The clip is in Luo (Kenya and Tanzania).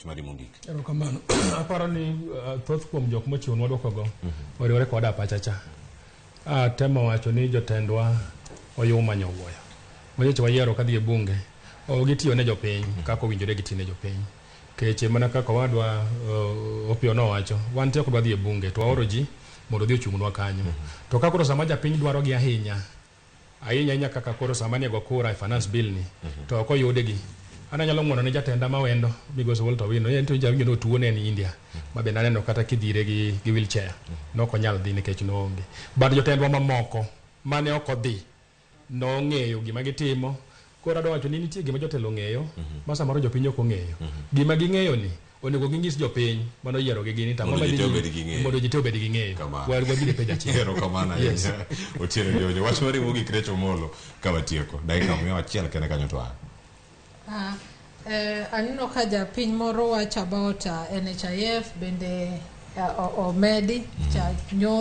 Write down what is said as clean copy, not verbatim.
Wach mari mogik. Erokamano. Aparo ni thoth kuom jok mochiwonwa dwokogo oriwore koda pacha cha. Atemo wacho ni jotendwa oyuma nyowuoyo. Manyocha wayiero kadhi e bunge, ok gitiyo ne jopiny kaka owinjore giti ne jopiny. Keche mana kaka owadwa Opiyo nowacho, wan te ok dwa dhi e bunge to waoro ji mondo odhi ochung'nwa kanyo. To ka koro sama japiny dwaro gi ahinya, ahinya ahinya kaka koro sama ne go kura e finance bill ni, to ok oyudgi. An anyalo ng'uono ne jatenda mawendo migosi Walter Owino, en to jawinjo ni otuo ne en India, ma bende aneno kata kidhire gi wheelchair, nok onyal dhi nikech noonge. But jotendwa mamoko mane ok odhi, nong'eyo gima gitimo. Koro adwa wacho ni nitie gima jotelo ong'eyo ma samoro jopiny ok ong'eyo. Gima ging'eyo ni onego ging'is jopiny mano yiero gi gini Mondo ji te obed gi ng'eyo. Mondo ji te obed gi ng'eyo. Kamano. Wabiro e page achiel. Erokamano Yes. ahinya. Otieno Jonyo. Wach mari mogik Rachel Omolo ka watieko. Dakika miyo achiel kende kanyo to an. Aneno ka japiny moro wacho about NHIF bende omedi cha nyo.